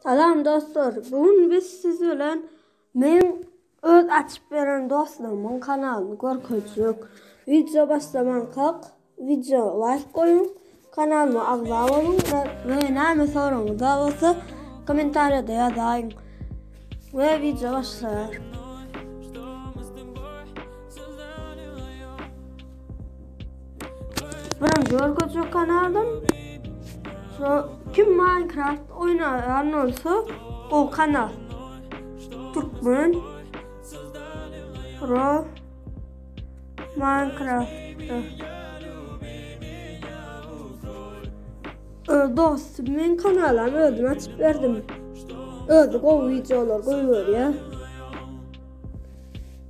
Salam dostlar, bu gün biz siz bilen men öz açyp beren dostlarymyň kanalyny görkezjek. Wideo başlamankak wideo laýk goýuň, kanalyma agza boluň we näme soragyňyz bar bolsa kommentariýada ýazaýyň. We wideo başlaýar. Birinji görkezjek kanalym şu kim Minecraft oýnaýan bolsa o kanal. Türkmen Pro Minecraft'da. Dostum men kanalam özüm açyp berdim. Özi gowy wideolar goýberýär.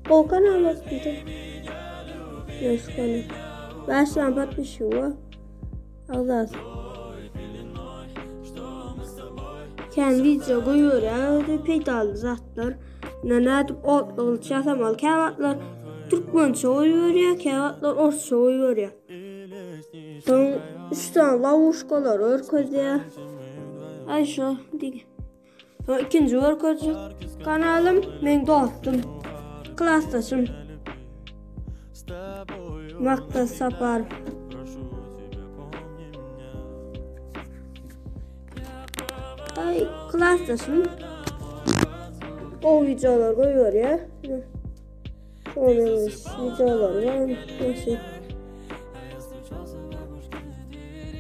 Gowy kanal bolupdyr. Ýoşkany. 5 sany podpisçigi bar. Agzasy. Kän wideo goýberýär özi peýdaly zatlar. Ne nädip otly gylyç ýasamaly käwagtlar türkmençe goýberýär, käwagtlar orsça goýberýär. Soň 3 sany lowuşkalary görkezýär. Aý şo diýip. Soň ikinji görkezjek kanalym meň dostum, klasdaşym. Maksat Saparow. Ay klasdaşym. O videolar goýberýär. Şonuň videolary var. Nasıl?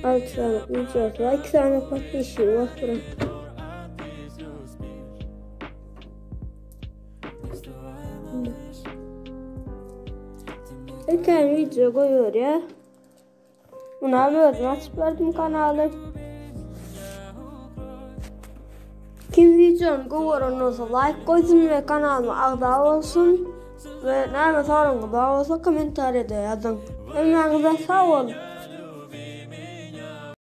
6 sany videosy var. 2 sany podpisçi var. Bir tane video goýberýär. Buna özüm açyp berdim kanaly. Kim videony gowy bolsa like goýsun we kanalyma agza bolsun. We näme soragyňyz bar bolsa kommentariýada ýazyň. Hemmäňize sag boluň.